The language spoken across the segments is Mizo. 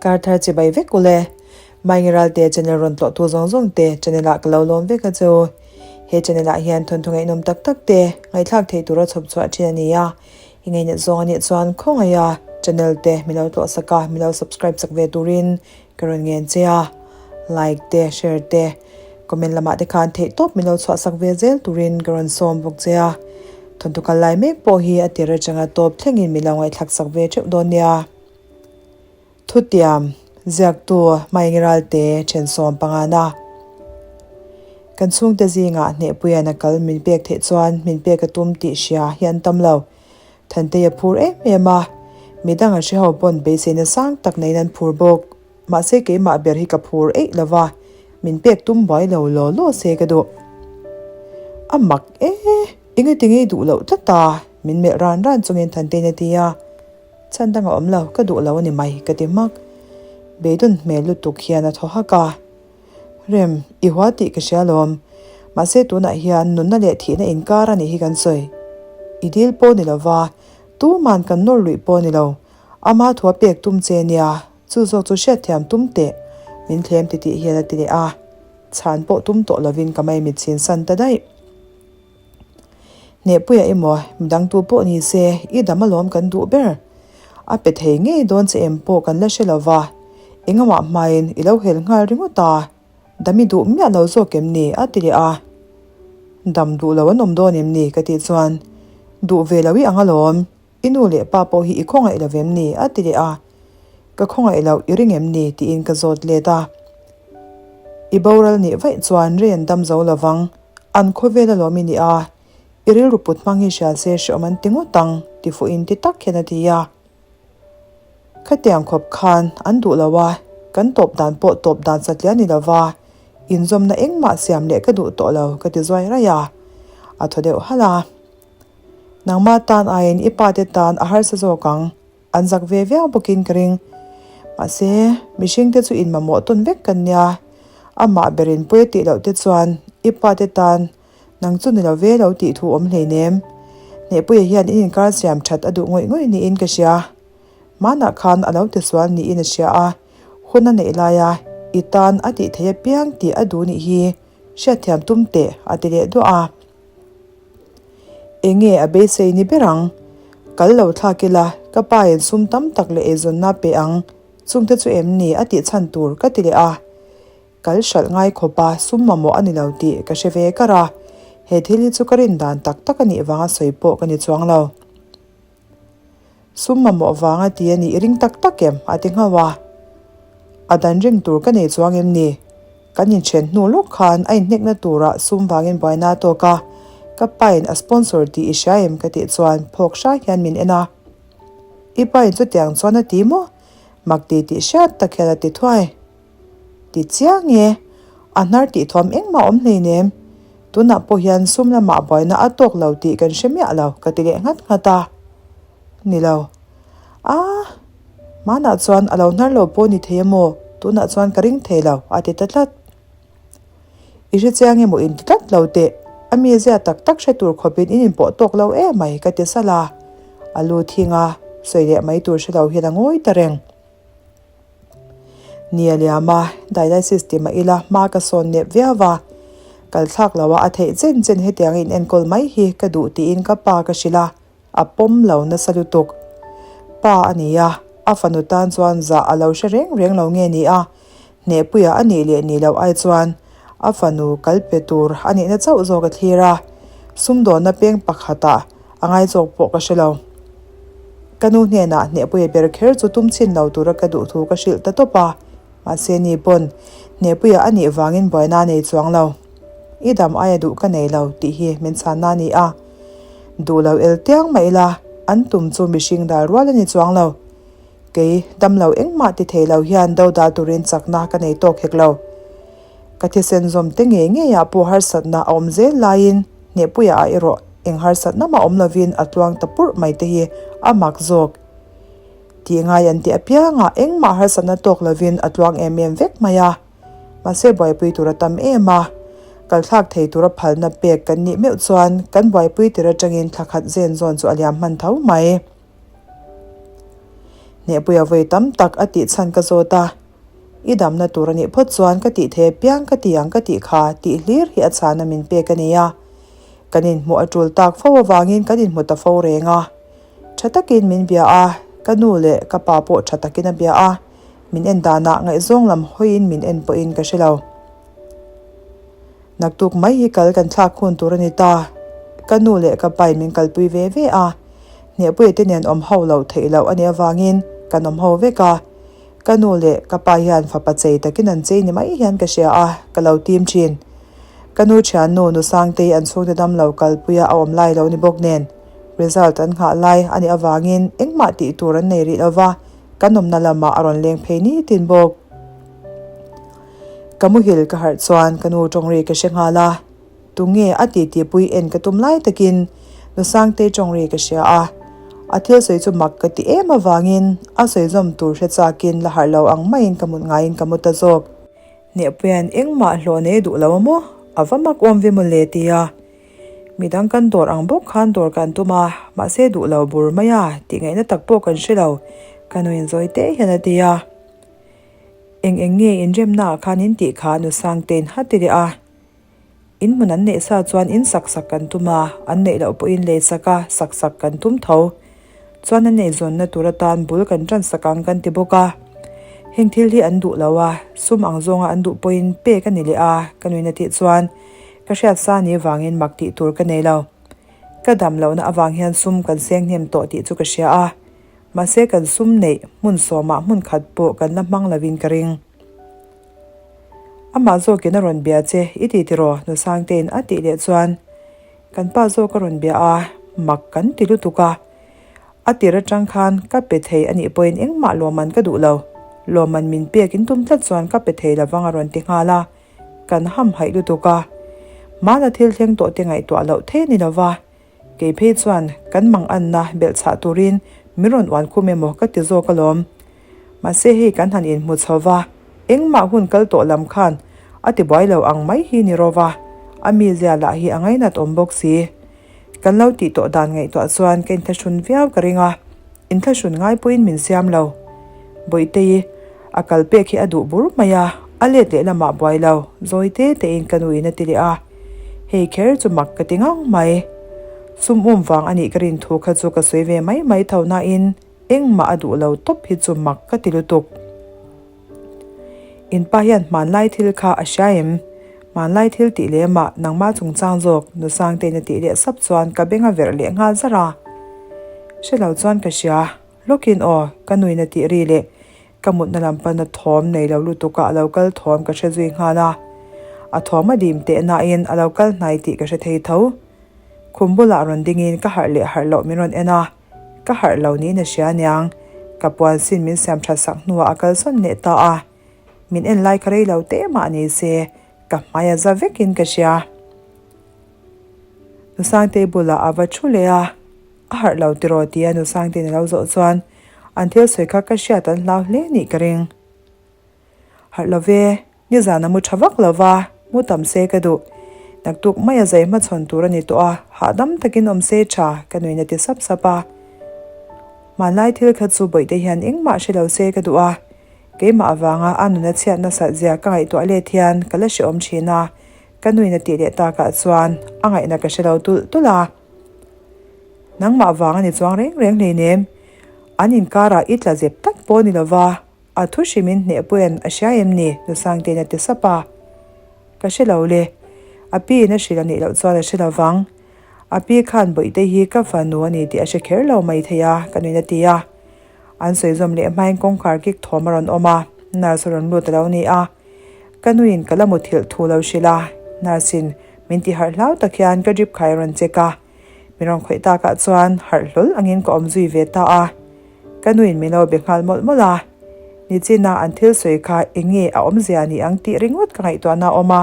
Kar thar chibai vek ule. Maingiral te channel rawn tlawh tu zawng zawng te channel ah ka lo lawm vek a chu. He channel ah hian thawnthu ngaihnawm tak tak te ngaihthlak theih tura chhawp chhuah thin a ni a. I ngainat zawng a nih chuan khawngaih a channel te mi lo tlawh sak a mi lo subscribe sak ve turin ka rawn ngen che a. Like te share te comment lamah te khan theih tawp mi lo chhuah sak ve zel turin ka rawn sawm bawk che a. Thawnthu kal lai mek pawh hi a tir atanga tawp thlengin mi lo ngaihthlak sak ve theuh dawn nia. Thutiam, Ziaktu Hmaingiralte thensawm pangana kan chhungte zingah hnehpuian a kal min pek theih chuan min pek a tum tih hria hi an tam lo. Thantei a phur em em a, midang a hre ho pawn beiseina sang tak neiin an phur bawk. Mahse keimah ber hi ka phur eih lo va, min pek tum buai lo law law se ka duh. A mak e, engati ngei duh loh tlat a, min melh ran ran chungin Thantei'n a ti a. Chhan dang a awm lo, ka duh lo a ni mai, ka ti hmak. Beidawn hmel lutuk hian a thaw hak a. Rem, i hua tih ka hria alawm. Mahse tunah hian nunna leh thihna inkar a nih hi kan sawi. I dil pawh ni lova, tuman kan nawr luih pawh ni lo. Ama thua pek tum che nia, chu zawk chu hriatthiam tum teh, min thlem ti tih hian a ti leh a. Chhan pawh tum tawh lovin ka mai mit chhin san ta daih. Hnehpuia emaw, midang tu pawh ni se, i dam alawm kan duh ber. A pe thei ngei dawn che em pawh kan la hre lo va, engamah hmain i lo hel nghal ringawt a, dam i duh miah lo zawk em ni? a ti leh a. Dam duh lo an awm dawn em ni? ka tih chuan, Duh ve lo i ang alawm, i nu leh pa pawh hi i khawngaih lo vem ni? a ti leh a. Ka khawngaih loh i ring em ni? tiin ka zawt let a. I boral nih vaih chuan rei an dam zo lo vang. An khawvel alawm i ni a, i rilru put hmang hi hrial se hreawm an ti ngawt ang, ti fuh in ti tak hian a ti a. Khatiang khawp khan an duh lo a, kan tawp dan pawh tawp dan satliah ni lo va, inzawmna engmah siam leh ka duh tawh lo ka ti zuai raih a, a thaw deuh halh a. Nangmah tan aiin i pa te tan a harsa zawk ang. An zak ve viau bawkin ka ring. Mahse, mihringte chu inmamawh tawn vek kan nia. Amah berin pawi a tih loh te chuan i pa te tan nang chu ni lo ve lo tih thu awm hleinem. Hnehpuia hian in inkar siam that a duh ngawih ngawih niin ka hria. Hmanah khan a lo tisual niin a hria a, hun a neih laia i tan a tih theih apiang tih a duh nih hi hriatthiam tum teh a ti leh duah a. Enge a beisei ni ber ang? Kal lo thlak ila, ka pa in sum tam tak leh eizawnna pe ang, chungte chu em ni a tih chhan tur ka ti leh a. Kal hralh ngai khawp a, sum mamawh a ni lo tih ka hre ve kar a, he thil hi chu ka rin dan tak tak a nih vanga sawi pawh ka ni chuang lo. Sum mamawh vanga ti a nih i ring tak tak em? a ti nghauh a. A dan ring tur ka nei chuang em ni? Kan inthen hnu lawk khan a inhnekna turah sum vangin buaina a tawk a, ka pain a sponsor tih i hria em ka tih chuan phawk hrai hian min en a. I pain chutiang chuan a ti maw? Mak ti tih hriat tak hian a ti thuai. Ti chiang e, a hnar tih thuam engmah awm hleinem. Tunah pawh hian sum lamah buaina a tawk lo tih kan hre miah lo ka ti leh nghat nghat a. Ni lo. A, hmanah chuan a lo hnar lo pawh ni thei emaw, tunah chuan ka ring thei lo a ti ta tlat. I hre chiang emaw in ti tlat lo teh, a mi zia tak tak hre tur khawpin in inpawh tawk lo emai ka ti salh a. A lu thing a, sawi leh mai tur hre lo hian a ngawi ta reng. Ni a liam a, dialysis ti mah ila hma ka sawn nep viau va, kal thlak lo a a theih chen chen hetiang in enkawl mai hi ka duh tiin ka pa ka hrilh a, a pawm lo nasa lutuk. Pa a ni a, a fanu tan chuan zah a lo hre reng reng lo nge ni a, hnehpuia a nih leh nih loh ai chuan a fanu kal pe tur a nihna chauh zawk a thlir a, sumdawnna peng pakhatah a ngai zawk pawh ka hre lo. Ka nu hnenah Hnehpuia ber kher chu tum chhin lo tura ka duh thu ka hrilh ta tawp a, mahse ni pawn Hnehpuia a nih vangin buaina a nei chuang lo. I dam aia duh ka nei lo tih hi min chhanna a ni a. Duh lo el tiang mah ila an tum chu mihring dal rual a ni chuang lo. Kei dam lo engmah ti thei lo hian do dal turin chakna ka nei tawk hek lo. Ka thisen zawm te ngei ngeiah pawh harsatna a awm zel laiin Hnehpuia ah erawh eng harsatna mah awm lovin a tluang ta purh mai te hi a mak zawk. Tih ngai an tih apiangah engmah harsatna tawk lovin a tluang em em vek mai a. Mahse buaipui tur a tam em a, kalthlak thei tura phalna pek kan nih meuh chuan kan buaipui tir atangin thla khat zen zawn chu a liam hman tho mai. Hnehpuia vawi tam tak a tih chhan ka zawt a, I damna tur a nih phawt chuan ka tih thei apiang ka ti ang ka tih kha tih hlir hi a chhana min pek a ni a. Kan inhmuh a tul tak fo avangin kan inhmu ta fo reng a. Tha takin min bia a, ka nu leh ka pa pawh tha takin a bia a, min en danah ngaihzawng lam hawiin min en pawhin ka hre lo. Naktuk mai hi kal kan thlak hun tur a ni ta. Ka nu leh ka pain min kalpui ve ve a, Hnehpuia te nen awm ho loh theih loh a nih avangin kan awm ho vek a. Ka nu leh ka pa hian fapa chei takin an chei ni mai hian ka hria a, ka lo tim thin. Ka nu thiannu Nu Sangtei an chhungte dam lo kalpuia a awm lai lo ni bawk nen, result an nghah lai a nih avangin engmah tih tur an nei rih lova, kan awmna lamah a rawn leng phei nitin bawk. Ka muhil ka harh chuan ka nu tawngri ka hre nghal a, tunge a titipui en ka tum lai takin Nu Sangtei tawngri ka hria a, a thil sawi chu mak ka ti em avangin a sawi zawm tur hre chakin la harh lo ang maiin ka mut ngaiin ka mu ta zawk. Hnehpuia'n engmah hlawh nei duh lo a maw? A va mak awm ve mawle tia. Midang kan dawr ang bawk khan dawr kan tum a, mahse duh lo bur mai a, tih ngaihna tak pawh kan hre lo, ka nuin zawi teh hian a ti a. Eng eng nge inremna ah khan in tih kha Nu Sangtein ha ti leh a. In hmun an neih sa chuan in sak sak kan tum a, an neih loh pawhin lei sak a, sak sak kan tum tho. Chuan an eizawnna tur atan bul kan tan sak ang kan ti bawk a. Heng thil hi an duh lo a, sum ang zawnga an duh pawhin pek a ni leh a, ka nuin a tih chuan ka hriat sa ni vangin mak tih tur ka nei lo. Ka dam lohna avang hian sum kan seng hnem tawh tih chu ka hria a. Mahse kan sum neih hmun sawmah hmun khat pawh kan la hmang lovin ka ring. Amah zawkin a rawn bia che i ti tiraw Nu Sangtein a tih leh chuan kan pa zawk a rawn bia a, mak kan ti lutuk a. A tir atang khan ka pe thei a nih pawhin engmah lawmman ka duh lo. Lawmman min pek in tum tlat chuan ka pe thei lovang a rawn ti nghal a, kan hamhaih lutuk a. Hmana thil thleng tawh te ngaihtuah loh thei a ni lova. Kei phei chuan kan mang anna belh chhah turin min rawn uan khum emaw ka ti zawk alawm. Mahse hei kan han inhmu chho va, engmah hun kal tawh lam khan a ti buai lo ang mai hi ni rawva, a mizia lah hi a ngainat awm bawk si. Kan lo tih tawh dan ngaihtuah chuan ka inthlahrun viau ka ring a, inthlahrun ngai pawhin min siam lo. Bawihtei a kal pek hi a duh bur mai a, a let leh lamah buai lo, zawi te tein ka nuin a ti leh a. Hei kher chu mak ka ti ngang mai. Sum um vang a nih ka rin thu kha chu ka sawi ve mai mai tho nain engmah a duh lo tawp hi chu mak ka ti lutuk. In pa hian hmanlai thil kha a hria em? Hmanlai thil tih lemah nangmah chungchang zawk Nu Sangtein a tih leh sap chuan ka beng a verh leh nghal zar a. Hre lo chuan ka hria. Lawkin aw, ka nuin a tih ri leh ka mutna lam pana thawm nei lo lutuk a a lo kal thawm ka hre zui nghal a. A thawm a dim teh nain a lo kal hnai tih ka hre thei tho. Khum bulah rawn dingin ka harh leh harh loh min rawn en a, ka harh lo niin a hria aniang. Ka puan sin min siam that sak hnuah a kal sawn leh ta a. Min en lai kha rei lo teh mah ni se ka hmai a za vekin ka hria. Nusangtei bulah a va thu leh a. A harh lo tiraw tia Nu Sangtein a lo zawh chuan an thil sawi kha ka hriat an hlau hle nih ka ring. Harh lo ve, nizan a mu tha vak lo va, mu tam se ka duh. Naktuk mai a zai hmachhawn tur a ni tawh a, hahdam takin awm se tha, ka nuin a ti sap sap a. Hmanlai thil kha chu bawihte hian engmah hre lo se ka duh a, keimah avanga a nuna chhiat nasat zia ka ngaihtuah let hian ka la hrehawm thin a, ka nuin a tih leh takah chuan a ngaihna ka hre lo tulh tulh a. Nangmah vang a ni chuang reng reng hleinem. An inkarah i tla zep tak pawh ni lova, a thu hrimin hnehpuian a hria em ni? Nusangtein a ti sap a. Ka hre lo le. A pi in a hrilh a nih loh chuan a hre lo vang. A pi khan bawihte hi ka fanu a ni tih a hre kher lo mai thei a, ka nuin a ti a. An sawi zawm leh hmain kawngkhar kik thawm a rawn awm a, nurse a rawn lut a lo ni a. Ka nuin ka la muthilh thu lo hrilh a, nurse in min ti harh hlau tak hian ka drip khai a rawn check a. Min rawn khawih takah chuan harh hlawl angin ka awm zui ve ta a. Ka nuin min lo be nghal mawlh mawlh a. Nichina an thil sawi kha eng nge a awmzia ni ang tih ringawt ka ngaihtuahna a awm a.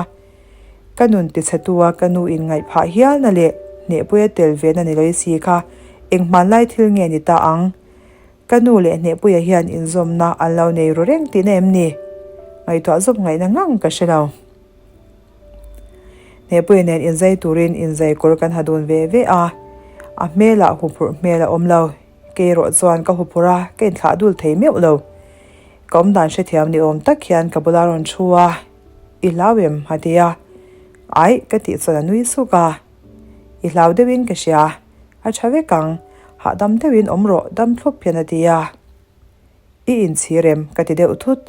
Ka nun tichhetua ka nu in ngaih phah hialna leh hnehpuia tel vena ni lawih si kha eng hmanlai thil nge ni ta ang? Ka nu leh Hnehpuia hian inzawmna an lo nei ru reng tihna em ni? Ngaihtuah zawp ngaihna ngang ka hre lo. Hnehpuia nen inzai turin inzai kawr kan ha dun ve ve a, a hmelah huphurh hmel a awm lo. Kei erawh chuan ka huphurh a, ka inthlah dul thei meuh lo. Ka awmdan hrethiam ni awm tak hian ka bula rawn thu a, I hlau em? a ti a. Aih, ka tih chuan a nui suk a. I hlau deuhin ka hria, a tha vek ang, hahdam deuhin awm rawh dam thlup hian a ti a. I inchhir em? ka ti deuh thut.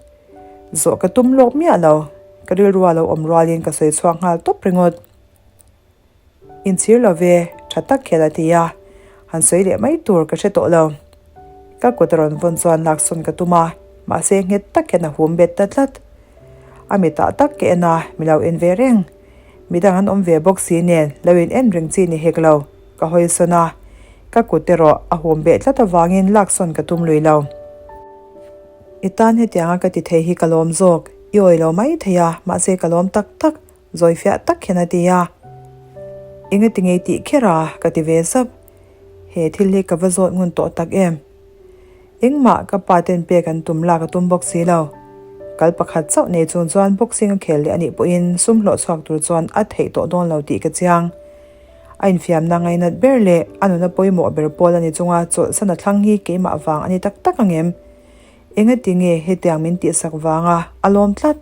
Zawh ka tum lawk miah lo, ka rilrua lo awm rualin ka sawi chhuak nghal tawp ringawt. Inchhir lo ve, tha tak hian a ti a, han sawi leh mai tur ka hre tawh lo. Ka kut a rawn vawn chuan laksawn ka tum a, mahse nghet tak hian a hum bet ta tlat. A mitah tak ka en a, mi lo en ve reng. Midang an awm ve bawk si nen lo in en reng chi ni hek lo, ka hawi sawn a, ka kut erawh a hum beh tlat avangin laksawn ka tum lui lo. I tan hetianga ka ti thei hi ka lawm zawk, i awi lo mai thei a, mahse ka lawm tak tak, Zawi fiah tak hian a ti a. Engati ngei tih kher a? ka ti ve zap. He thil hi ka va zawt ngun tawh tak em? Engmah ka pa ten pek an tum lak a tum bawk si lo. Kal pakhat chauh nei chung chuan boxing a khel leh a nih pawhin sum hlawh chhuak tur chuan a theih tawh dawn lo tih ka chiang. A infiamna ngainat ber leh a nuna pawimawh ber pawl a ni chunga chawlhsan a thlang hi keimah vang a ni tak tak ang em? Engati nge hetiang min tihsak vanga a lawm tlat?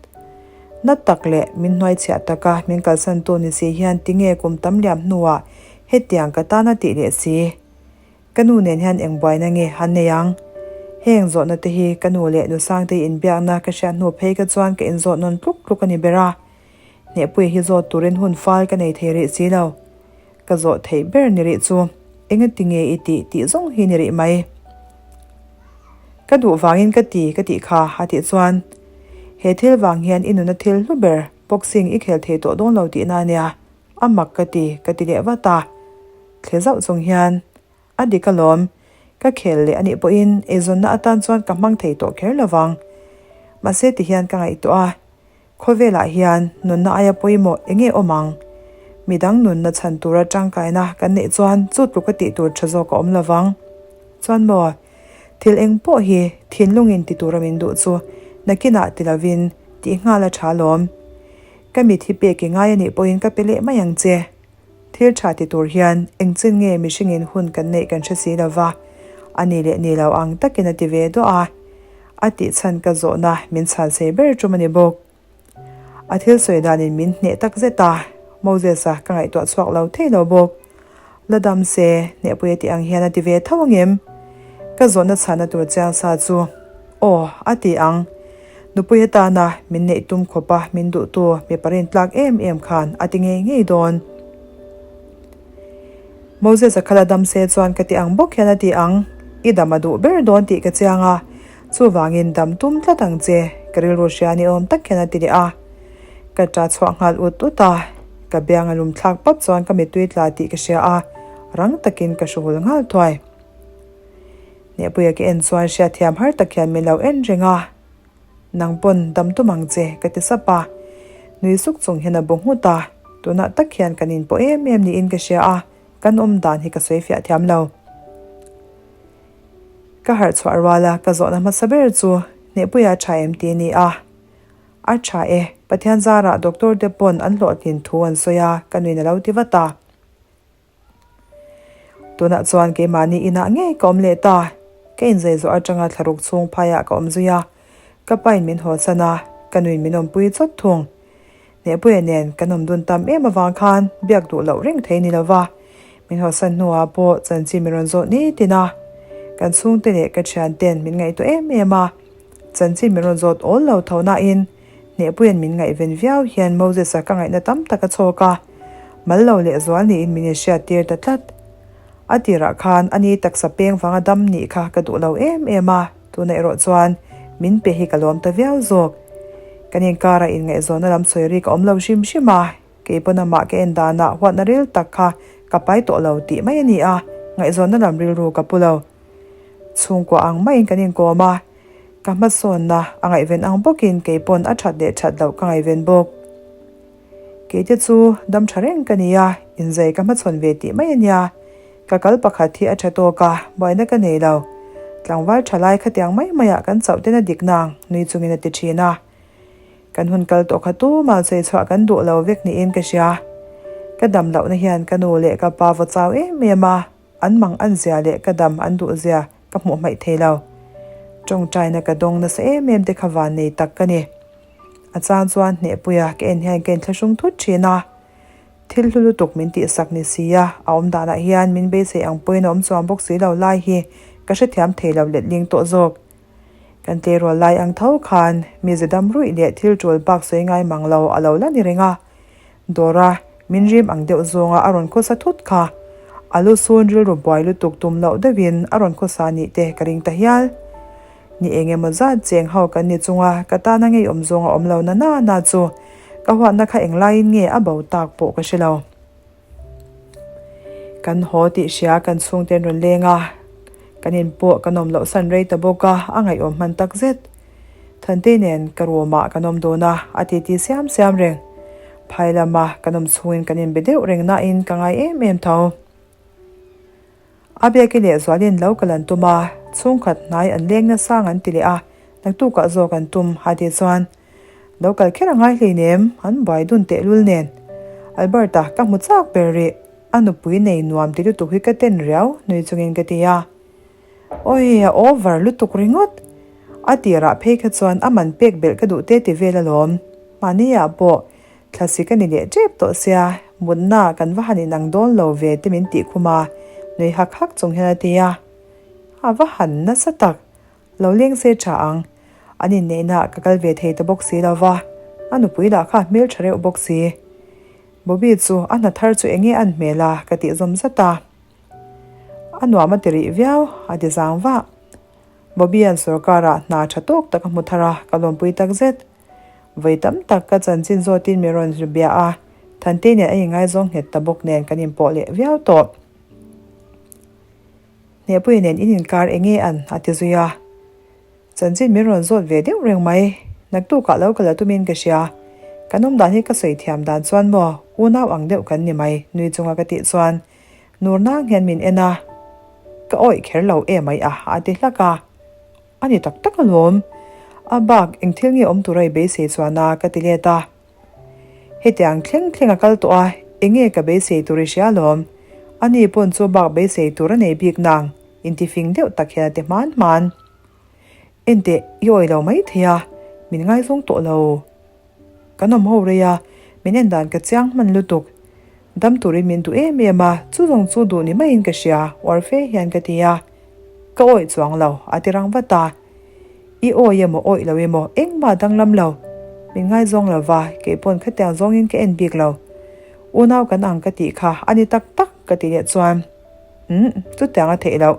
Na tak leh min hnuaichhiah taka min kalsantu ni si hian tinge kum tam liam hnuah hetiang ka tana tih leh si? Ka nu nen hian eng buaina nge han nei ang? Heng zawhna te hi ka nu leh nu Sangtei inbiakna ka hriat hnu phei ka chuan ka inzawh nawn tluk tluk a ni ber a. Hnehpuia hi zawt turin hun fal ka nei thei rih si lo. Ka zawh theih ber ni rih chu engati nge i tih tih zawng hi ni rih mai. Ka duh vangin ka ti ka tih kha a tih chuan he thil vang hian i nuna thil hlu ber boxing i khel thei tawh dawn lo tihna a nia, a mak ka ti ka ti leh vat a. Thle zauh chung hian a dik alawm, ka khel leh anih pawhin eizawnna atan chuan ka hmang thei tawh kher lovang. Mahse tihian ka ngaihtuah a. Khawvelah hian nunna aia pawimawh eng nge awm ang? Midang nunna chhan tura tangkaina kan neih chuan chu tluka tih tur tha zawk a awm lo vang. Chuan maw, thil eng pawh hi thinlungin ti tura min duh chu nakinah ti lovin tih nghal a tha lawm. Ka mit hi pek i ngai a nih pawhin ka pe leh mai ang che. Thil tha ti tur hian eng chin nge mihringin hun kan neih kan hre si lo va, a ni leh ni lo ang takin a ti ve duah a. A tih chhan ka zawhna min chhan sei ber tum a ni bawk. A thil sawi danin min hneh tak zet a, Moses-a ka ngaihtuah chhuak lo thei lo bawk. La dam se, hnehpui a tih ang hian a ti ve tho angem? Ka zawhna chhanna tur chiang sa chu, Aw, a ti ang. Nupui atana min neih tum khawpa min duhtu mipa rintlak em em khan a ti ngei ngei dawn. Moses-a kha la dam se chuan ka ti ang bawk hian a ti ang, I dam a duh ber dawn tih ka chiang a, chuvangin dam tum tlat ang che, ka rilru hria ni awm tak hian a ti leh a. Ka ṭah chhuah nghal ut ut a, ka biang a lum thlak pap chuan ka mittui tla tih ka hria a, rang takin ka hruhul nghal thuai. Hnehpuia ka en chuan hriatthiam har tak hian min lo en reng a. Nang pawn dam tum ang che, ka ti sap a. Nui suk chung hian a bu nghut a, tunah tak hian kan inpawh em em niin ka hria a, kan awm dan hi ka sawi fiah thiam lo. Ka harh chhuah rual a, ka zawhna hmasa ber chu Hnehpuia a tha em tih a ni a. A tha e, Pathian zarah doctor te pawn an hlawhtlin thu an sawi a, ka nuin a lo ti vat a. Tunah chuan keimahni inah ngei ka awm leh ta. Ka inzei zawh atanga thlaruk chhung phaiah ka awm zui a, ka pain min hawlsan a, ka nuin min awmpui chawt thung. Hnehpuia nen kan awm dun tam em avang khan biak duh loh reng thei ni lova, min hawlsan hnuah pawh chanchin min rawn zawh nitin a. Kan chhungte leh ka thianten min ngaihtuah em em a, chanchin min rawn zawt awl lo tho nain Hnehpuia'n min ngaihven viau hian Moses-a ka ngaihna tam tak a chhawk a, mal lo leh zual niin min inhriattir ta tlat. A tirah khan a ni taksa peng vanga dam nih kha ka duh lo em em a, tunah erawh chuan min pe hi ka lawm ta viau zawk. Kan inkara inngaihzawnna lam sawi rik a awm lo hrim hrim a, kei pawn amah ka en danah huatna ril tak kha ka pai tawh lo tih mai a ni a, ngaihzawnna lam rilru ka pu lo. Chhungkua ang maiin kan inkawm a. Ka hmasawnna a ngaihven ang bawkin kei pawn a that leh that loh ka ngaihven bawk. Keite chu dam tha reng ka ni a, inzai ka hmachhawn ve tih mai a nia. Ka kal pakhat hi a tha tawk a, buaina ka nei lo. Tlangval tha lai khatiang mai maiah kan chauh ten a dik nang, nui chungin a ti thin a. Kan hun kal tawh kha tumah sawi chhuah kan duh lo vek niin ka hria. Ka dam lohna hian ka nu leh ka pa vaw chau em em a. An mang an zia leh ka dam an duh zia ka hmuh hmaih thei lo. Tawngtaina ka dawng nasa em em te kha van nei tak ka ni. A chang chuan hnehpuia ka en hian ka inthlahrung thut thin a. Thil hlu lutuk min tihsak ni si a, a awm danah hian min beisei ang pawhin a awm chuang bawk si lo lai hi ka hrethiam thei lo letling tawh zawk. Kan tleirawl lai ang tho khan mize dam ruih leh thil tul bak sawi ngai mang lo a lo la ni reng a. Dawra min rim ang deuh zawnga a rawn khawsa thut kha a lu sun rilru buai lutuk tum loh deuhin a rawn khawsa nih te ka ring ta hial. Ni eng emaw zat cheng ho kan ni chunga ka tana ngeiawm zawng a awm lo na na na chu ka huatna kha englaiin nge a bo tak pawh ka hre lo. Kan haw tih hria kan chhungte an rawn leng a, kan in pawh kan awm loh san rei ta bawk a, a ngaihawm hman tak zet. Thantei nen ka room ah kan awm dun a, a titi siam siam reng. Phai lama kan awm chhungin kan inbe deuh reng nain ka ngai em em tho. A biaki leh zualin lo kal an tum a, chhungkhat hnai an leng nasa ang an ti leh a, naktukah zawk an tum a tih chuan lo kal kher a ngai hleinem, an buai dun tehlul nen. Alberta ka hmu chak ber rih, a nupui nei nuam ti lutuk hi ka ten riau nui chungin ka ti a. Awi, a over lutuk ringawt! A tirah phei kha chuan a man pek belh ka duh te ti vel alawm, mahni ah pawh Thlasi ka ni leh tep tawh sia, mutna kan va han inang dawn lo ve te min tih khum a, nui hak hak chung hian a ti a. A va han nasa tak, lo leng se tha ang. An inneihna ah ka kal ve thei ta bawk si lo va, a nupui lah kha a hmel tha reuh bawk si. Bobby chu a hna thar chu enge an hmel a ka tih zawm zat a. A nuam a ti rih viau, a ti zang vah. Bobby-a'n sorkar-ah hna tha tawk tak a hmu thar a, ka lawmpui tak zet. Vawi tam tak ka chanchin zawtin min rawn hlu bia a, Thante nen a ingaizawng nghet ta bawk nen kan inpawh leh viau tawh. Hnehpuia nen in inkar eng nge an? a ti zui a. Chanchin min rawn zawt ve deuh reng mai. Naktukah lo kal a tumin ka hria. Kan awm dan hi ka sawi thiam dan chuan maw unau ang deuh kan ni mai nui chunga ka tih chuan nur nang hian min en a. Ka awih kher lo emai a a ti hlak a. A ni tak tak alawm. A bak eng thil nge awm tura i beisei chuan a ka ti let a. Hetiang thleng thleng a kal tawh a, eng nge ka beisei tur i hria alawm. A ni pawn chu bak beisei tur a nei bik nang, intifing deuh tak hian a ti hman hman. Enteh, i awih lo mai thei a, min ngaizawng tawh lo. Kan awm ho rei a, min en dan ka chiang hman lutuk. Dam turin min duh em em a, chu zawng chu duh ni maiin ka hria, uar fe hian ka ti a. Ka awih chuang lo, a ti rang vat a. I awih emaw awih lo emaw engmah danglam lo. Min ngaizawng lo va, kei pawn khatiang zawngin ka en bik lo. Unau kan ang ka tih kha a ni tak tak ka ti leh chuan, Umm, chutiang a theih loh.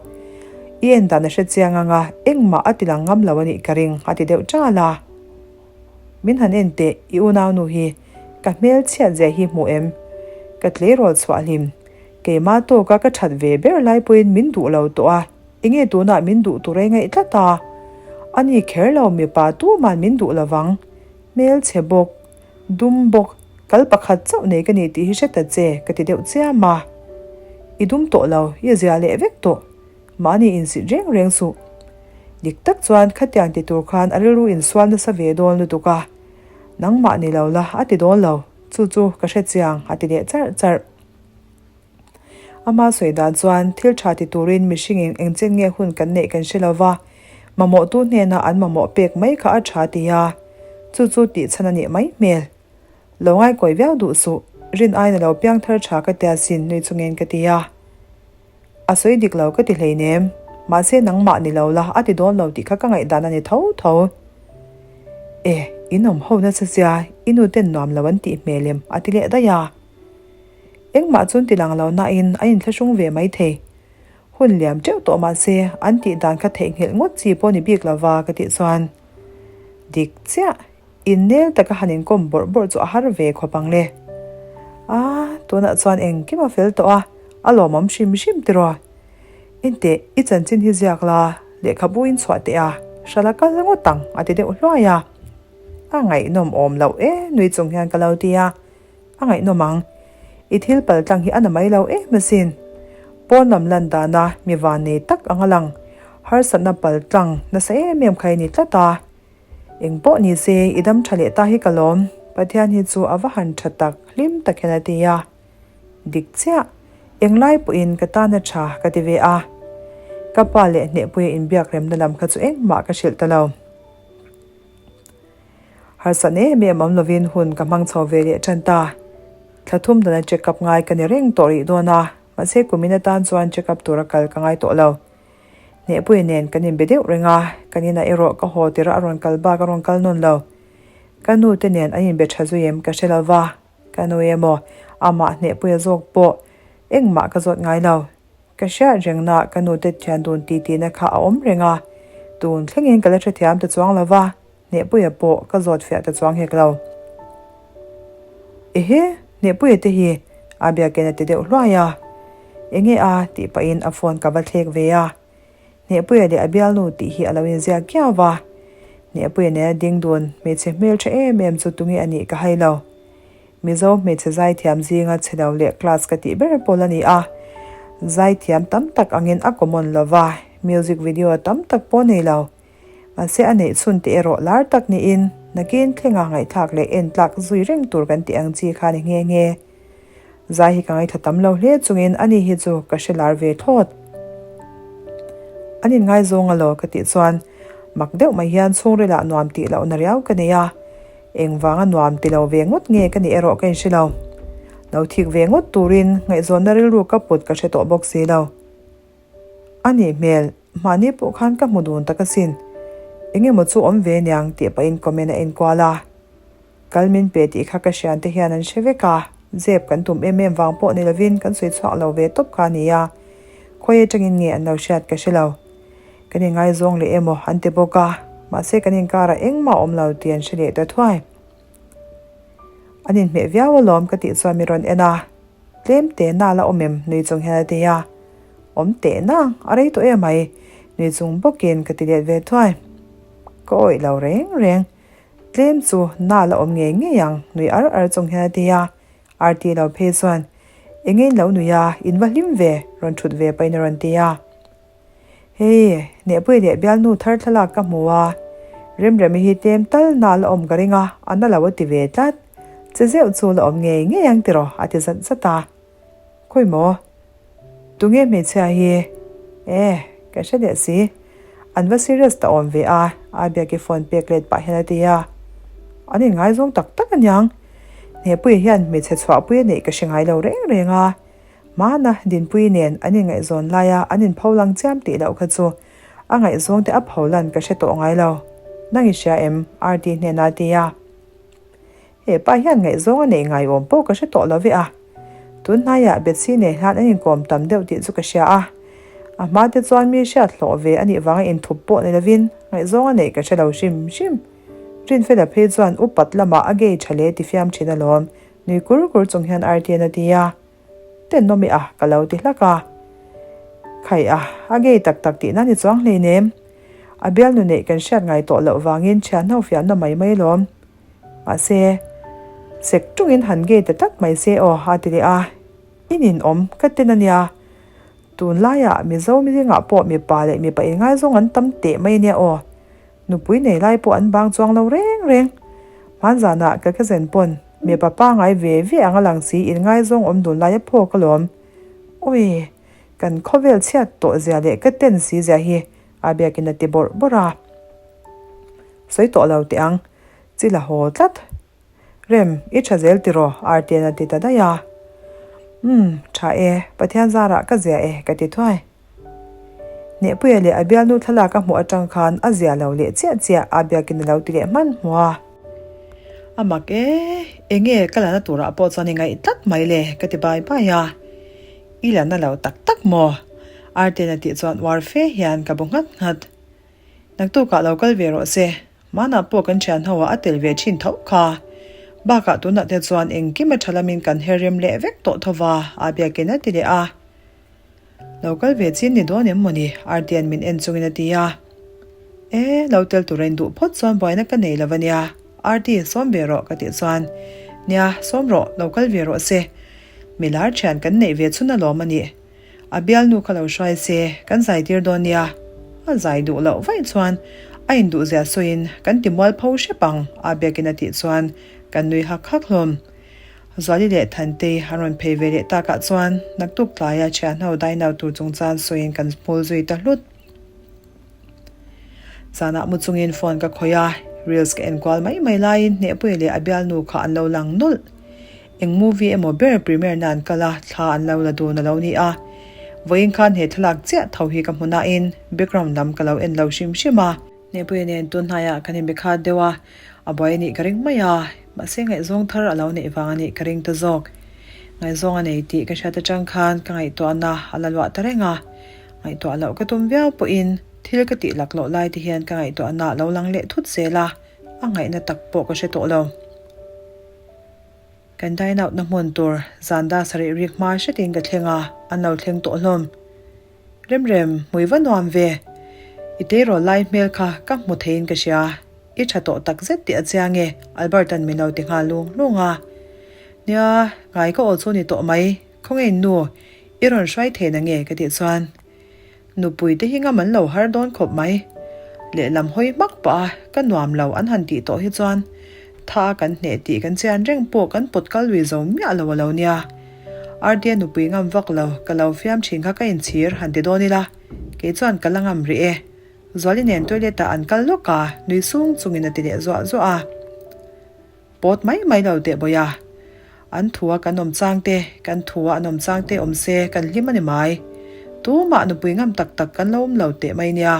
I en dan a hre chiang ang a, engmah a ti lang ngam lo a nih ka ring, a ti deuh ṭal a. Min han en teh, i unaunu hi ka hmel chhiat zia hi hmu em? Ka tleirawl chhuah hlim. Keimah tawka ka that ve ber lai pawhin min duh lo tawh a, enge tunah min duh tur ei ngaih tlat a? A ni kher lo mipa tuman min duh lovang. Hmel chhe bawk, dum bawk, kal pakhat chauh nei ka ni tih hi hre ta che ka ti deuh chiam a. I dum tawh lo, i zia leh vek tawh. Mahni insit reng reng suh. Dik tak chuan khatiang ti tur khan a rilru insual nasa ve dawn lutuk a. Nangmah ni lo la a ti dawn lo, chu chu ka hre chiang a ti leh charh charh. Ama sawi dan chuan thil tha ti turin mihringin engchen nge hun kan neih kan hre lo va, mamawhtu hnena an mamawh pek mai kha a tha ti a, chu chu tihchhan a nih mai hmel. Lo ngaikawi viau duh suh, rin aiin a lo piang thar tha ka tia sin nui chungin ka ti a. A sawi dik lo ka ti hleinem, mahse nangmah ni lo la a ti dawn lo tih kha ka ngaihdan a ni tho tho. E, in awm ho nasa sia, i nu ten nuam lo an tih hmel em a ti leh daih a. Engmah chuan ti lang lo nain a inthlahrung ve mai thei. Hun liam teuh tawh mahse an tih dan kha theihnghilh ngawt chi pawh ni bik lova ka tih chuan dik chiah. Innel taka han inkawm bawrh bawrh chu a har ve khawp ang le. A, tunah chuan engkim a fel tawh a, a lawmawm hrim hrim tiraw. Enteh, i chanchin hi ziak la, lehkhabu in chhuah teh a, hrala kal ngawt ang, a ti deuh hluai a. A ngaihnawm awm loh e, nui chung hian ka lo ti a. A ngaihnawm ang. I thil pal tlang hi a na mai lo em asin. Pawn lam lan dana mi van nei tak ang a lang, harsatna pal tlang nasa em em kha i ni tlat a. Eng pawh ni se, i dam tha leh ta hi ka lawm, Pathian hi chu a va han tha tak, hlim tak hian a ti a. Dik chiah, englai pawhin ka tan a tha ka ti ve a. Ka pa leh Hnehpuia inbiak remna lam kha chu engmah ka hrilh ta lo. Harsatna em em awm lovin hun ka hmang chho ve leh tan ta. Thla thum dana check up ngai ka ni reng tawh rih dawn a, mahse kumin atan chuan check up tura kal ka ngai tawh lo. Hnehpuia nen kan inbe deuh reng a, kan inah erawh ka haw tirh a rawn kal bak a rawn kal nawn lo. Ka nu te nen an inbe tha zui em ka hre lo va, ka nu emaw amah Hnehpuia zawk pawh engmah ka zawt ngai lo. Ka hriat rengna ka nu te thian dun titihna kha a awm reng a, tun thlengin ka la hrethiam ta chuang lo va. Hnehpuia pawh ka zawt fiah ta chuang hek lo. Ehe, Hnehpuia te hi a biakin a ti deuh hluai a. Enge a? tih pahin a phone ka va thlek ve a. Hnehpuia leh a bialnu tih hi a lo inziak kiau va. Hnehpuia nena ding dun hmeichhe hmeltha em em chu tunge a nih ka hai lo. Mizo hmeichhe zaithiam zinga chhe lo leh class ka tih ber pawl a ni a. Zaithiam tam tak angin a common lo va, music video tam tak pawh nei lo. Mahse a neih chhun teh erawh lar tak niin nakin thlenga ngaihthlak leh en tlak zui reng tur kan tih ang chi kha ni nghe nghe. Zai hi ka ngaithla tam lo hle chungin ani hi chu ka hre lar ve thlawt. An inngaizawng alaw ka tih chuan mak deuh mai hian chhungrilah nuam tih lohna riau ka nei a, engvanga nuam ti lo ve ngawt nge ka nih erawh ka inhre lo. Lo thik ve ngawt turin ngaihzawnna rilru ka put ka hre tawh bawk si lo. A nih hmel, mahni pawh khan ka hmu dun tak asin. Eng emaw chu awm ve niang tih pahin comment a enkual a. Kal min pe tih kha ka hriante hian an hre vek a, zep kan tum em em vang pawh ni lovin kan sawi chhuak lo ve tawp kha a ni a. Khawi atangin nge an lo hriat ka hre lo. Kan inngaizawng leh emaw an ti bawk a, mahse kan inkarah engmah awm lo tih an hre leh ta thuai. An inhmeh viau alawm ka tih chuan mi rawn en a. Tlem teh na la awm em? Nui chung hian a ti a. Awm teh na, a rei tawh em mai. Nui chung bawkin ka ti let ve thuai. Ka awih lo reng reng. Tlem chu na la awm ngei ngei ang, nui ar ar chung hian a ti a. Arti lo phei chuan, Enge in lo nui a, in va hlim ve, rawn thut ve pahin a rawn ti a. Hei, Nehpui leh bialnu thar thlalak ka hmu a, Remremi hi tlem tal na la awm ka ring a, a na lo a ti ve tlat. Che zeuh chu la awm ngei ngei ang tiraw a ti zat zat a. Khawi maw? Tunge hmeichhia hi? E, ka hre leh si. An va serious ta awm ve a, a biaki phone pek let pah hian a ti a. An inngaizawng tak tak aniang. Nehpui hian hmeichhe chhuahpui a neih ka hre ngai lo reng reng a. Hmana Dinpuii nen an inngaihzawn laia an inpho lang chiam tih loh kha chu a ngaihzawng te a pho lan ka hre tawh ngai lo. Nang i hria em? RT hnenah a ti a. He pa hian ngaihzawng a neih ngai awm pawh ka hre tawh lo ve a. Tun hnaiah Betsy nen hian an inkawm tam deuh tih chu ka hria a. A hma te chuan mi hriat hlawh ve a nih vanga inthup pawh ni lovin ngaihzawng a neih ka hre lo hrim hrim. Rinfela phei chuan upat lamah a gay tha hle ti fiam thin alawm, nui kur kur chung hian RT-an a ti a. Tenawm i a, ka lo ti hlak a. Khai a, a gay tak tak tihna ni chuang hleinem. A bialnu neih kan hriat ngai tawh loh vangin thianho fiamna mai mai alawm. Mahse, sek tungin han gay ta tlat mai se aw, a ti leh a. I ninawm, ka ten a nia. Tunlaiah Mizo zingah pawh mipa leh mipa inngaizawng an tam teh mai a nia aw. Nupui nei lai pawh an bang chuang lo reng reng. Hmanzanah ka cousin pawn mipa pangai ve ve ang a lang si in ngaizawng awm dun lai a phawk alawm. Ui, kan khawvel chhiat tawh zia leh ka ten si zia hi a biakin a ti bawrh bawrh a. Sawi tawh lo teh ang, chi la haw tlat. Rem, i tha zel tiraw? Artian a ti ta daih a. Umm, tha e, Pathian zarah ka zia e, ka ti thuai. Hnehpuia leh a bialnu thlalak a hmuh atang khan a zia lo leh chiah chiah a biakin a lo ti leh hmanhmawh a. A mak e, enge ka lana turah pawh chuan i ngaih tlat mai le, ka ti bai bai a. I lana lo tak tak maw? Artian a tih chuan uar fe hian ka bu nghat nghat. Naktukah lo kal ve rawh se, Hmanah pawh kan thian ho ah a tel ve thin tho kha. Bakah tunah te chuan engkim a tha lamin kan her rem leh vek tawh tho va, a biakin a ti leh a. Lo kal ve chin ni dawn em mawni? Artian min en chungin a ti a. E, lo tel tura in duh phawt chuan buaina ka nei lo ania. Arti, sawm ve rawh ka tih chuan, Nia, sawm rawh, lo kal ve rawh se. Milar thian kan neih ve chhun alawm a nih. A bialnu kha lo hruai se, kan zai tir dawn nia. A zai duh loh vaih chuan a induhzia sawiin kan ti mual pho hrep ang, a biakin a tih chuan kan nui hak hak hlawm. Zuali leh Thantei an rawn phei ve leh takah chuan naktuk tlaia thianho daino tur chungchang sawiin kan hmul zui ta hlut. Zanah mu chungin phone ka khawih a, reels ka enkual mai mai laiin Hnehpuia leh a bialnu kha an lo lang nawlh. Eng movie emaw ber premiere na an kal a, thla an lo la dun a lo ni a. Vawiin khan he thlalak chiah tho hi ka hmu nain background lam ka lo en lo hrim hrim a. Hnehpuia nen tun hnaiah kan inbe khat deuh a, a buai a nih ka ring mai a, mahse ngaihzawng thar a lo neih vang a nih ka ring ta zawk. Ngaihzawng a nei tih ka hriat atang khan ka ngaihtuahna a la luah ta reng a, Ngaihtuah loh ka tum viau pawhin thil ka tih lak loh lai te hian ka ngaihtuahna a lo lang leh thut zel a, a ngaihna tak pawh ka hre tawh lo. Kan dine out na hmun tur zan da sarih rik hma hretin ka thleng a, an lo thleng tawh hlawm. Remrem, hmui va nuam ve. I tleirawl lai hmel kha ka hmu theiin ka hria. I tha tawh tak zet tih a chiang e, Albert-a'n min lo ti nghal lung lung a. Nia, ngai ka aw chu ni tawh mai. Khawnge nu, i rawn hruai thei na nge ka tih chuan nupui te hi ngam an lo har dawn khawp mai. Lehlam hawi hmak pah a ka nuam lo an han tih tawh hi chuan tha a kan hneh tih kan chian reng pawh kan pawt kal lui zo miah lo a lo nia. Ardia nupui ngam vak lo ka lo fiam thin kha ka inchhir han ti dawn ila kei chuan ka la ngam rih e. Zuali nen toilet ah an kal lawk a nui sung chungin a ti leh zuah zuah a. Pawt mai mai lo teh bawih a. An thua kan awm chang te, kan thua an awm chang te awm se kan hlim a ni mai. Tumah nupui ngam tak tak kan lo awm lo teh mai nia.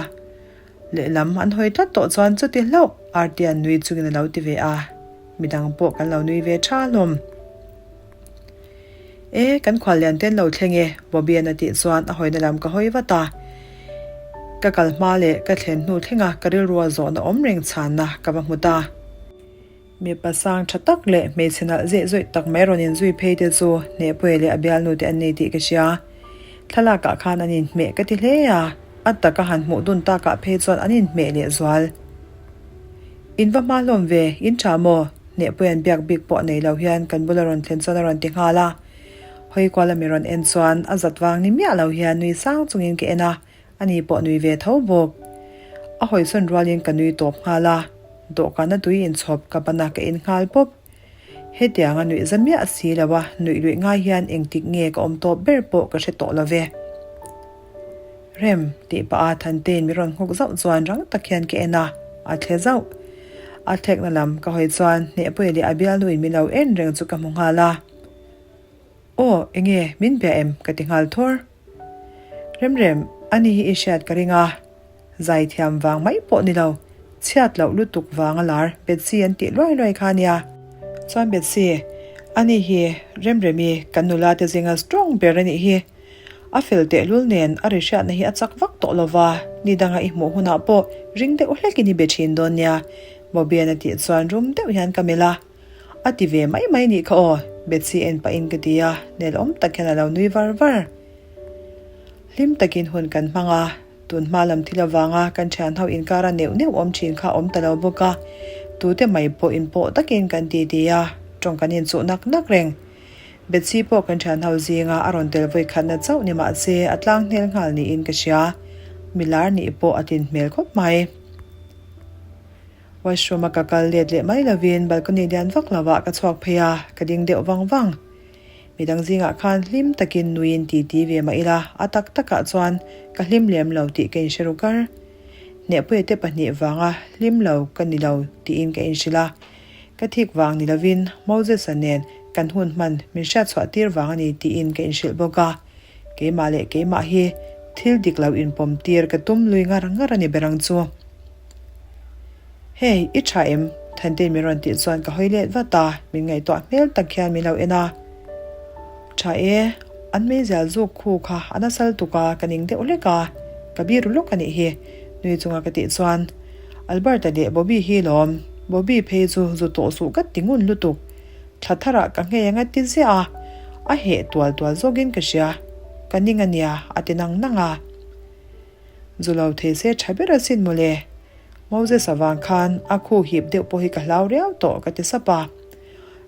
Lehlam an hawi tlat tawh chuan chuti hlauh Artian nui chungin a lo ti ve a. Midang pawh kan lo nui ve tha hlawm. E, kan khuallian te an lo thleng e, Bobby-a'n a tih chuan a hawina lam ka hawi vat a. Ka kal hma leh ka thlen hnu thlenga ka rilrua zawhna awm reng chhanna ka va hmu ta. Mipa sang tha tak leh hmeichhe nalh zeh zawih tak mai rawn inzui phei te chu Hnehpuia leh a bialnu te an nei tih ka hria. Thlalakah khan an inhmeh ka ti hle a, a taka han hmuh dun takah phei chuan an inhmeh leh zual. In va hma hlawm ve, in tha maw? Hnehpuia'n biak bik pawh nei lo hian kan bula rawn thlen chuan a rawn ti nghal a. Hawi kuala mi rawn en chuan a zat vang ni miah lo hian nui sang chungin ka en a, Ani pawh nui ve tho bawk. A hawisawn rualin ka nui tawp nghal a, dawhkana tui inchhawp ka ban a ka in nghal pawp. Hetianga nuih za miah si lo a, nuih luih ngai hian engtik nge ka awm tawp ber pawh ka hre tawh lo ve. Rem, tih pah a Thantein min rawn nghawk zauh chuan rang tak hian ka en a, a thle zauh. A thlekna lam ka hawi chuan Hnehpuia leh a bialnuin min lo en reng chu ka hmu nghal a. Aw, enge min bia em? ka ti nghal thawr. Remrem, ani hi i hriat ka ring a, zai thiam vang mai pawh ni lo, chhiat loh lutuk vang a lar Betsy an tih luai luai kha ania. Chuan Betsy, ani hi Remremi kan nula te zinga strong ber a nih hi. A fel tehlul nen a ri hriatna hi a chak vak tawh lo va, ni danga i hmuh hunah pawh ring deuh hlekin i be thin dawn nia, Bobian a tih chuan rum deuh hian ka melh a. A ti ve mai mai nih kha aw, Betsy en pahin ka ti a, nelawm tak hian a lo nui var var. Hlim takin hun kan hmang a, tun hma lam thil avanga kan thian ho inkara neuh neuh awm thin kha awm ta lo bawk a, tute mai pawh inpawh takin kan ti ti a, tawng kan inchuh nak nak reng. Betsy pawh kan thian ho zinga a rawn tel vawi khatna chauh ni mahse a tlang hnel nghal niin ka hria, milar nih pawh a tlin hmel khawp mai. Washroom a ka kal let leh mai lovin balcony lian vak lovah ka chhuak phei a, ka ding deuh vang vang. Midang zingah khan hlim takin nuiin titi ve mah ila, a tak takah chuan ka hlim lem lo tih ka inhre ru kar. Hnehpuia te pahnih vanga hlim lo ka ni lo tiin ka inhrilh a, ka thik vang ni lovin Moses-a nen kan hun hman min hriatchhuah tir vang a ni tiin ka inhrilh bawk a, keimah leh keimah hi thil dik lo inpawm tir ka tum lui ngar ngar a ni ber ang chu. Hey, i tha em? Thantei min rawn tih chuan ka hawi let vat a, min ngaihtuah hmel tak hian min lo en a. Tha e, an meizial zuk khu kha a nasal tuk a, ka ning deuh hlek a, ka biru lawk a nih hi, nui chunga ka tih chuan Albert-a leh Bobby hi lawm, Bobby phei chu zu tawh suh ka ti ngun lutuk, thla tharah ka nghei anga ti ziah a, a heh tual tual zawkin ka hria, ka ning a nia a ti nang nang a. Zu lo thei se tha ber asin mawle. Moses avang khan a khu hip deuh pawh hi ka hlau riau tawh ka ti sap a.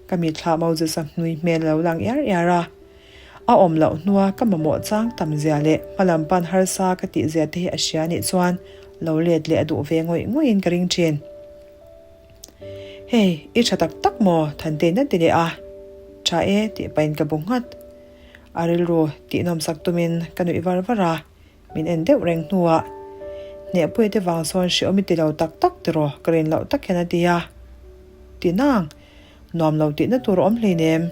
Ka mitthla Moses-a hnui hmel a lo lang iar iar a. A awm loh hnua ka mamawh chang tam zia leh hmalam pan harsa ka tih zia te hi a hria nih chuan lo let leh a duh ve ngawih ngawih in ka ring thin. Hei, i tha tak tak maw? Thantein a ti leh a. Tha e tih pahin ka bu nghat. A rilru tihnawmsak tumin ka nuih var var a, min en deuh reng hnuah, Hnehpuia te vang sawn hreawm i ti lo tak tak tiraw ka rin loh tak hian a ti a. Ti nang, nuam lo tihna tur a awm hleinem,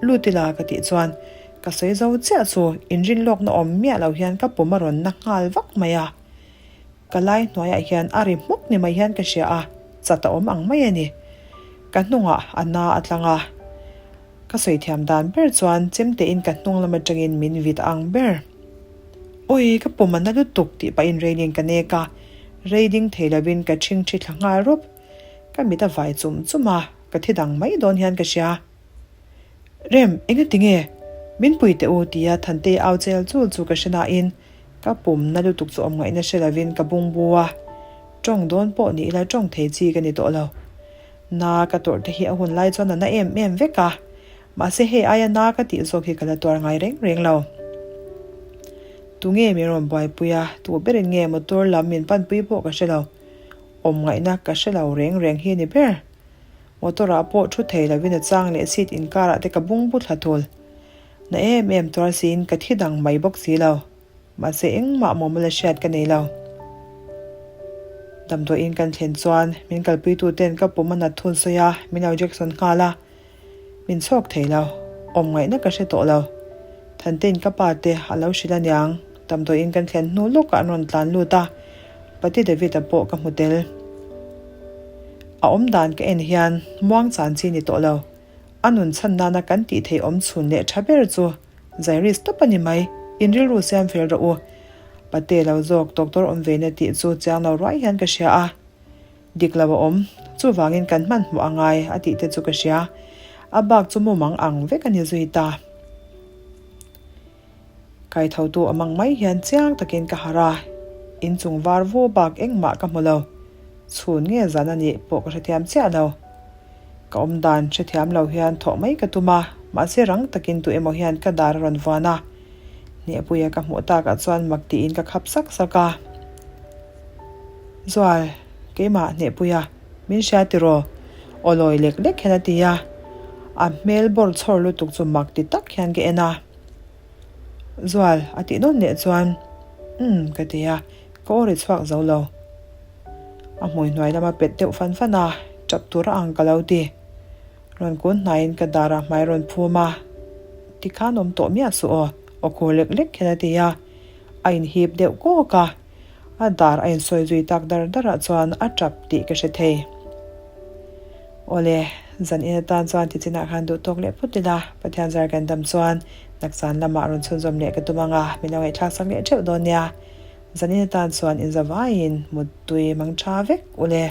lut ila ka tih chuan ka sawi zo chiah chu inrin lawkna awm miah lo hian ka pum a rawn na nghal vak mai a. Ka lai hnuaiah hian a ri hmawk ni mai hian ka hria a, chat a awm ang mai a ni. Ka hnungah a na a tlang a. Ka sawi thiam dan ber chuan chemtein ka hnung lam atangin min vit ang ber. Awi, ka pum a na lutuk tih pahin railing ka nek a, rei ding thei lovin ka ṭhingṭhi thla nghal rawp. Ka mit a vai chum chum a, ka thi dang mai dawn hian ka hria. Rem, engati nge? Min pui teh u, tia Thantei au chel chul chu ka hre nain ka pum na lutuk chu awm ngaihna hre lovin ka bungbu a, tawng dawn pawh ni ila tawng thei chi ka ni tawh lo. Na ka tawrh te hi a hun lai chuan a na em em vek a, mahse hei aia na ka tih zawk hi ka la tuar ngai reng reng lo. Tunge min rawn buaipui a, tu berin nge motor lam min panpui pawh ka hre lo. Awm ngaihna ka hre lo reng reng hi a ni ber. Motor ah pawh thu thei lovin a chang leh seat inkarah te ka bung bu thla thul. Na em em tuar siin ka thi dang mai bawk si lo. Mahse engmah mawmawla hriat ka nei lo. Damdawiin kan thlen chuan min kalpuitu ten ka pum a nat thun sawi a, min lo Jackson nghal a. Min chhawk thei lo. Awm ngaihna ka hre tawh lo. Thantein ka pa te a lo hrilh aniang. Damdawiin kan thlen hnu lawkah an rawn tlan lut a, Pati David-a pawh ka hmu tel. A awm dan ka en hian muang chan chi ni tawh lo. A nun chhan nana kan tih theih awm chhun leh tha ber chu Zairis tawp a ni mai, in rilru siam fel rawh u. Pate lo zawk doctor awm ve na tih chu chiang lo ruai hian ka hria a. Dik lo a awm, chuvangin kan hmanhmawh a ngai a tih te chu ka hria. A bak chu mumang ang vek a ni zui ta. Kaithotu a mang mai hian chiang takin ka harh a, inchung var vu bak engmah ka hmu lo. Chhun nge zan a nih pawh ka hrethiam chiah lo. Ka awm dan hrethiam lo hian thawh mai ka tum a, mahse rang takin tu emaw hian ka dar a rawn vuan a. Hnehpuia ka hmuh takah chuan mak tiin ka khap sak sak a. Zual, keimah Hnehpuia, min hria tiraw? Aw lawi lek lek hian a ti a. A hmel bawr chhawr lutuk chu mak ti tak hian ka en a. Zual, a tih nawn leh chuan, Umm, ka ti a, ka aw ri chhuak zo lo. A hmui hnuai lama pet deuh fan fan a, tap tur a ang ka lo ti. Rawn kun hnaiin ka darah hmai rawn phum a, Tikhan awm tawh miah suh aw, aw khur lek lek hian a ti a. A inhip deuh kawk a, a dar a insawi zui tak dar darah chuan a tap tih ka hre thei. Awle, zan in atan chuan ti chinah khan duh tawk leh phut ila, Pathian zar kan dam chuan nakzan lamah rawn chhunzawm leh ka tum ang a, min lo ngaihthlak sak leh theuh dawn nia. Zan in atan chuan inzavaiin muttui mang tha vek ule.